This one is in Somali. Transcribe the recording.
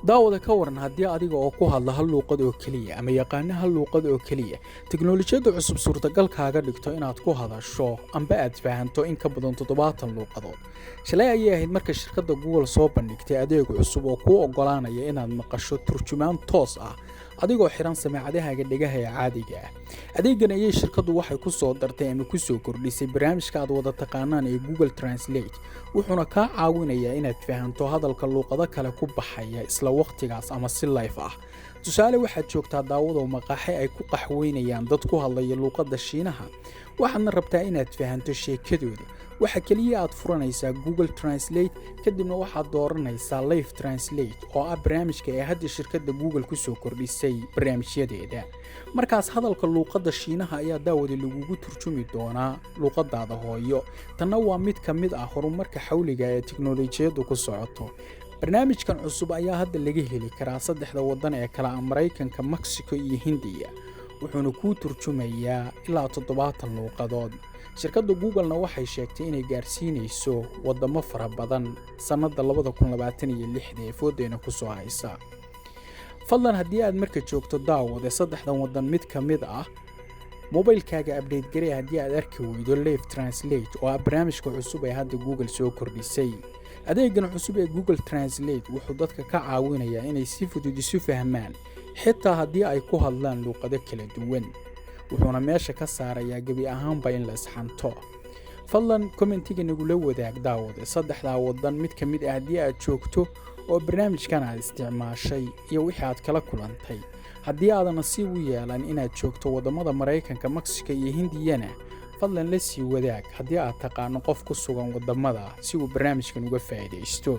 Daawada, ka waran haddii adiga oo ku hadla hal luuqad oo keliya ama yaqaano hal luuqad oo keliya, teknoolojiyadda cusub suurtagal kaaga dhigto inaad ku hadasho amba aad fahanto in ka badan 70 luuqadood? Shalay ayay ahayd marka shirkadda Google soo bandhigtay adeeg cusub oo kuu oggolaanaya inaad maqasho turjumaan toos ah adigoo xiran samaacadahaaga dhegaha ee caadiga ah. Adeegan ayay shirkaddu waxay ku soo dartay ama ku soo kordhisay barnaamijka aad wada taqaanaan ee Google Translate, wuxuuna kaa caawinayaa inaad fahanto hadalka luuqado kale ku baxaya isla wakhtigaas ama si live ah. Tusaale, waxaad joogtaa, daawadow, maqaaxi ay ku qaxweynayaan dad ku hadlaya luuqadda Shiinaha, waxaadna rabtaa inaad fahanto sheekadooda. Waxa keliya aad furanaysaa Google Translate, kadibna waxaad dooranaysaa Live Translate, oo ah barnaamijka ee hadda shirkadda Google ku soo kordhisay barnaamijyadeeda. Markaas hadalka luuqadda Shiinaha ayaa, daawada, lagugu turjumi doonaa luuqadaada hooyo. Tanna waa mid ka mid ah horumarka xawliga ee tiknoolajiyaddu ku socoto. Barnaamijkan cusub ayaa hadda laga heli karaa saddexda waddan ee kala ah Maraykanka, Mexico iyo Hindiya, wuxuuna kuu turjumayaa ilaa 70 luuqadood. Shirkadda Google-na waxay sheegtay inay gaarsiinayso waddamo fara badan sannadda 2026 ee foodeyna ku soo haysa. Fadlan, haddii aad marka joogto, daawade, saddexdan waddan mid ka mid ah, mobilkaaga update garee haddii aad arki weydo Live Translate, oo ah barnaamijka cusub ee hadda Google soo kordhisay. Adeegan cusub ee Google Translate wuxuu dadka ka caawinayaa inay si fudud isu fahmaan, xitaa haddii ay ku hadlaan luuqado kala duwan, wuxuuna meesha ka saarayaa gebi ahaanba in la isxanto. Fadlan commentiga nagula wadaag, daawade, saddexdaa waddan mid ka mid ah haddii aad joogto oo barnaamijkan aad isticmaashay iyo wixii aad kala kulantay. Haddii aadan nasiib u yeelan inaad joogto waddamada Maraykanka, Mexico iyo Hindiyana, fadlan la sii wadaag haddii aad taqaano qof ku sugan waddamada si uu barnaamijkan uga faa'iidaysto.